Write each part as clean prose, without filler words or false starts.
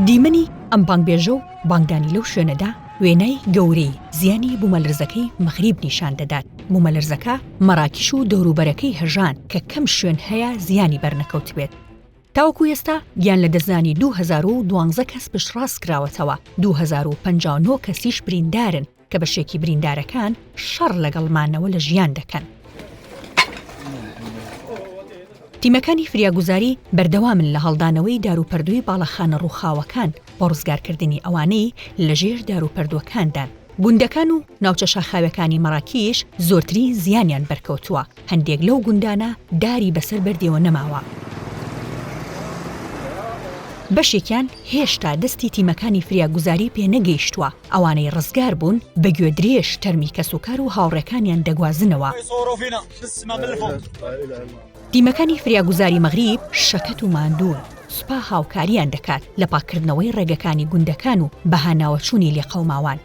دیمەنی ئەم بانگبێژە و بانگدانی لەو شوێنەدا وێنای گەورەی زیانی بوومەلەرزەکەی مەغریب نیشان دەدات. بوومەلەرزەکە مەراکیش و دەوروبەرەکەی هەژاند کە کەم شوێن هەیە زیانی بەرنەکەوتبێت. تاوەکو ئێستا گیانلەدەستدانی 2012 کەس پشتڕاستکراوەتەوە، 2059 کەسیش بریندارن کە بەشێکی بریندارەکان شەڕ لەگەڵ مانەوە لە ژیان دەکەن. تیمەکانی فریاگوزاری بەردەوامن لە هەڵدانەوەی داروپەردووی باڵەخانە ڕووخاوەکان بۆ ڕزگارکردنی ئەوانەی لەژێر داروپەردووەکاندان. گوندەکان و ناوچە شاخاویەکانی مەراکیش زۆرترین زیانیان بەرکەوتووە، هەندێک لەو گوندانە داری بەسەر بەردێوە نەماوە، بەشێکیان هێشتا دەستی تیمەکانی فریاگوزاری پێ نەگەیشتووە، ئەوانەی ڕزگار بوون بە گوێدرێژ تەرمی کەسوکار و هاوڕێکانیان دەگوازنەوە. تیمەکانی فریاگوزاری مەغریب شەکەت و ماندوون، سوپا هاوکارییان دەکات لە پاککردنەوەی ڕێگەکانی گوندەکان و بەهاناوەچوونی لێقەوماوان.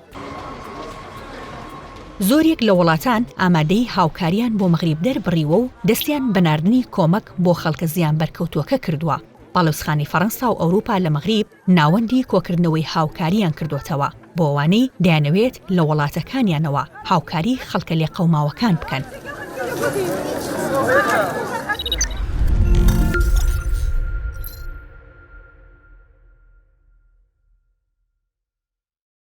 زۆریەک لە وڵاتان ئامادەیی هاوکارییان بۆ مەغریب دەربڕیوە و دەستیان بە ناردنی کۆمەک بۆ خەڵکە زیانبەرکەوتووەکە کردووە. باڵیۆزخانەی فەرەنسا و ئەوروپا لە مەغریب ناوەندی کۆکردنەوەی هاوکارییان کردۆتەوە بۆ ئەوانەی دەیانەوێت لە وڵاتەکانیانەوە هاوکاری خەڵکە لێقەوماوەکان بکەن.